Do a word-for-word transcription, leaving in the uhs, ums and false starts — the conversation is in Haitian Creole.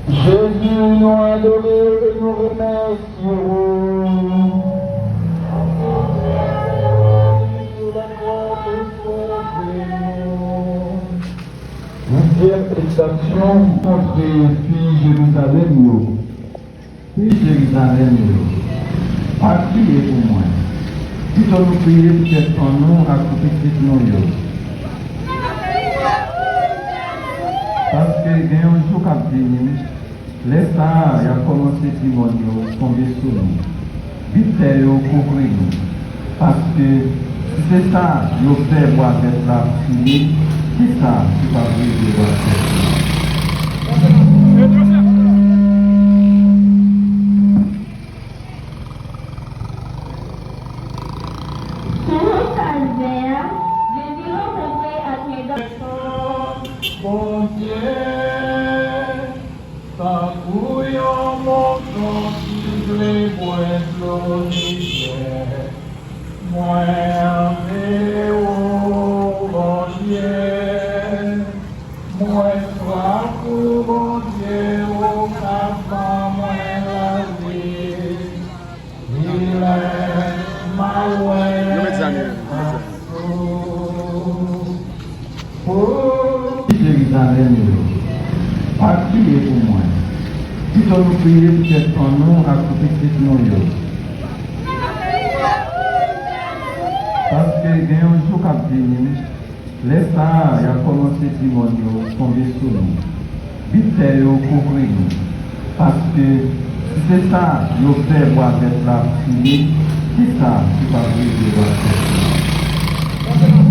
Jésus, nous adorons et nous remercions. Dizyèm egzaltasyon, kontre fi Jerizalèm yo. Fi Jerizalèm yo, pa kriye pou mwen. Pito nou kriye pou tèt pa nou ak pou pitit nou yo. Paske gen yon jou k ap vini, lè sa a, y ap kòmanse di mòn yo tonbe sou nou, vide tè yo kouvri nou. Paske, si se sa yo fè bwa vèt la fini, kisa ki p ap rive bwa vèt la? Sou wout Kalvè a, Jezi rankontre ak medam. Bondye, tankou yon mouton ki vle bwè dlo mizè, mwen anvi w, Bondye. Mwen swaf ou, Bondye, ou ka ban mwen lavi. Vilè, m a wè. Yo met zam yo, yo met zam yo. Fi Jerizalèm yo, pa kriye pou mwen. Pito nou kriye pou tèt pa nou ak pou pitit nou yo. Paske gen yon jou k ap vini, lè sa a, y ap kòmanse di mòn yo tonbe sou nou, vide tè yo kouvri nou. Paske, si se sa yo fè bwa vèt la fini, kisa ki p ap rive bwa vèt la?